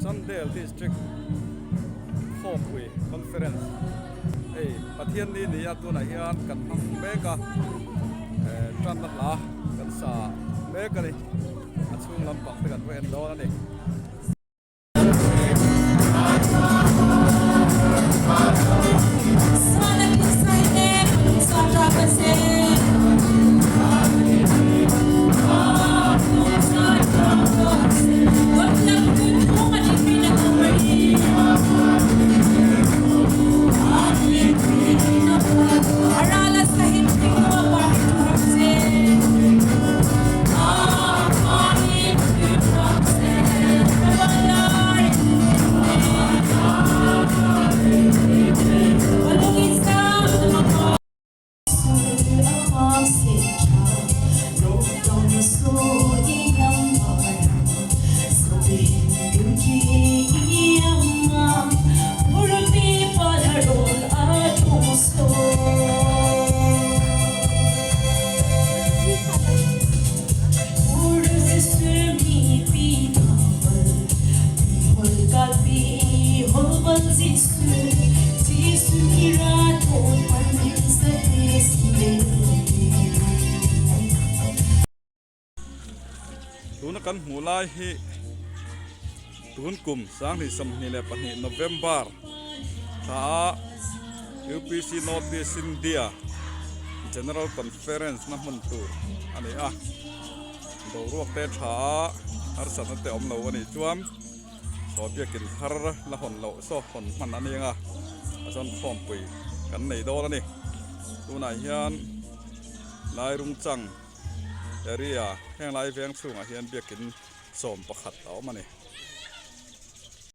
Chandel District Khawmpui Conference hei Pathianni ni a tunah hian kan hmang mek a eh tanna hla kan sa mek a ni a chhung lampang te kan va en dawn a ni. Tuna kan hmuh lai hi tun kum 2022 November thla a UPC North East India General Conference na hmun tur a ni a boruak te tha a harsatna te awm lo a nih chuan saw biakin thar la hawn loh saw hawn hman a ni ang a a chuan khawmpui kan nei dawn a ni tunah hian Lairungchang area heng lai veng chhungah hian biakin 11 a awm a ni.